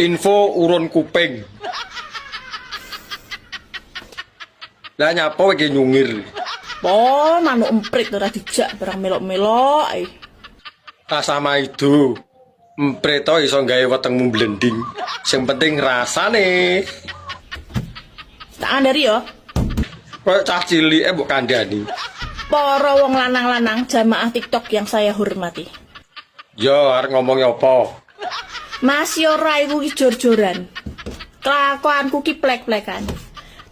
Info urun kuping. Lah nyapa iki nyungir? Po, manuk emprit ora dijak barang melok-melok ae. Rasa maido. Emprit to iso gawe wetengmu blending. Sing penting rasane. Tak kandhani yo. Koyo cah cilike mbok kandhani. Para wong lanang-lanang jamaah TikTok yang saya hormati. Yo arep ngomong apa? Mas yo raiku ki jor-joran. Kelakuanku ki plek-plekan.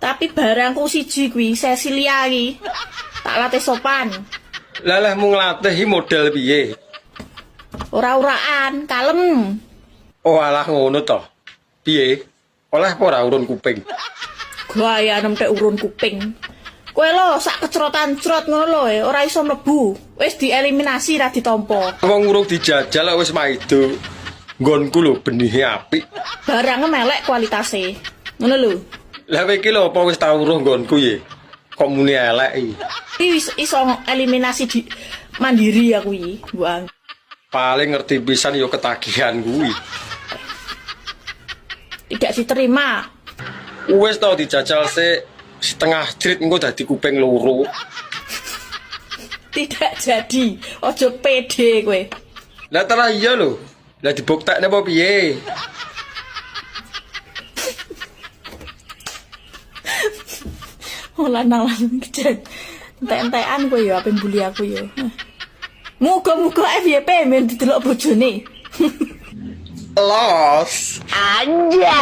Tapi barangku siji kuwi Cecilia ki. Tak latih sopan. Lah lehmu nglatih iki model piye? Ora-oraan, kalem. Oh alah ngono to. Piye? Oleh apa ora urun kuping? Gaya nemtek urun kuping. Kowe lho sak kecrotan crot ngono lho ora iso mlebu. Wis dieliminasi ra ditampa. Wong urung dijajal kok wis maido. Nggonku lho benihe apik. Barangnya melek kualitase. Ngono lho. Lah kowe iki lho apa wis tau weruh nggonku ye? Kok muni elek iki? Iki wis iso eliminasi di mandiri aku iki, Mbok. Paling ngerti pisan yo ketagihan kuwi. Tidak diterima. Wis tau dijajal sik setengah jrit engko dadi kuping loro. Tidak jadi. Ojo pede kowe. Lah terah iya lho. Lah dibuktekne apa piye? Oh lanang-lanang kejen. Entek-entekan kowe ya ape mbuli aku ya. Muga-muga FYP men didelok bojone. Los. Anjay.